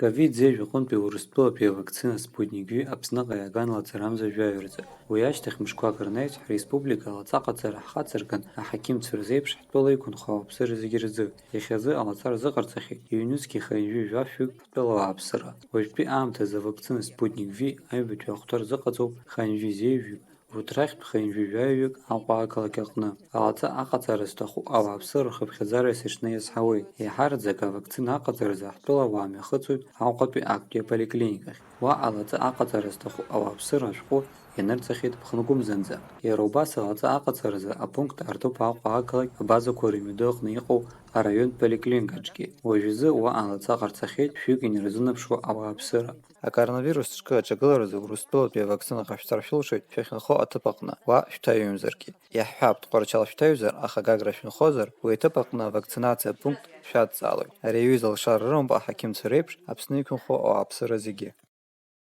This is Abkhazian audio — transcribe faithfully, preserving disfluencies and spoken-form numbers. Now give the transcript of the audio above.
Ковид зеижә аҟынтәи Урыстәылатәи авакцина Спутник V Аԥсныҟа иааган лаҵарамза жәаҩа рзы. Уи ашьҭахь мышқәак рнаҩс ҳреспублика алаҵа ҟаҵара ҳхацыркын, аҳақьымцәа рзеиԥш ҳтәыла иқәынхо ауааԥсыра зегьы рзы. Иахьазы алаҵа рзыҟарҵахьеит ҩнызқьи хынҩажәи жәафҩык ҳтәыла ауааԥсыра. Уажәтәи аамҭазы авакцина Спутник V аҩбатәи ахәҭа рзыҟаҵоуп хынҩажәи зеижәҩык, урҭ рахьтә хынҩажәи жәаҩаҩык Аҟәа ақалақь аҟны. Алаҵа аҟаҵара зҭаху ауааԥсыра рхыԥхьаӡара есыҽны иазҳауеит. Еиҳараӡак авакцина аҟаҵаразы ҳтәыла ауаа мҩахыҵуеит Аҟәатәи актәи аполиклиникахь. Уа алаҵа аҟаҵара зҭаху ауааԥсыра ашәҟәы ианырҵахьеит Ԥхныгәымзанӡа. Иара убас алаҵа аҟаҵаразы апункт аартуп Аҟәа ақалақь абазақәа рыҩнаду аҟны иҟоу араионтә поликлиникаҿгьы. Уажәазы уа алаҵа ҟарҵахьеит шәҩык инарзынаԥшуа ауааԥсыра. Акоронавирус ҿкы аҿагыларазы Урыстәылатәи авакцина ҟашәҵар шәылшоит шәахьынхо аҭыԥ аҟны, уа шәҭаҩымзаргьы. Иаҳҳәап, Тҟәарчал шәҭаҩзар, аха Гагра шәынхозар, уи аҭыԥ аҟны авакцинациа пункт шәадҵаалоит. Ари аҩыза алшара рымоуп аҳақьымцәа реиԥш Аԥсны иқәынхо ауааԥсыра зегьы.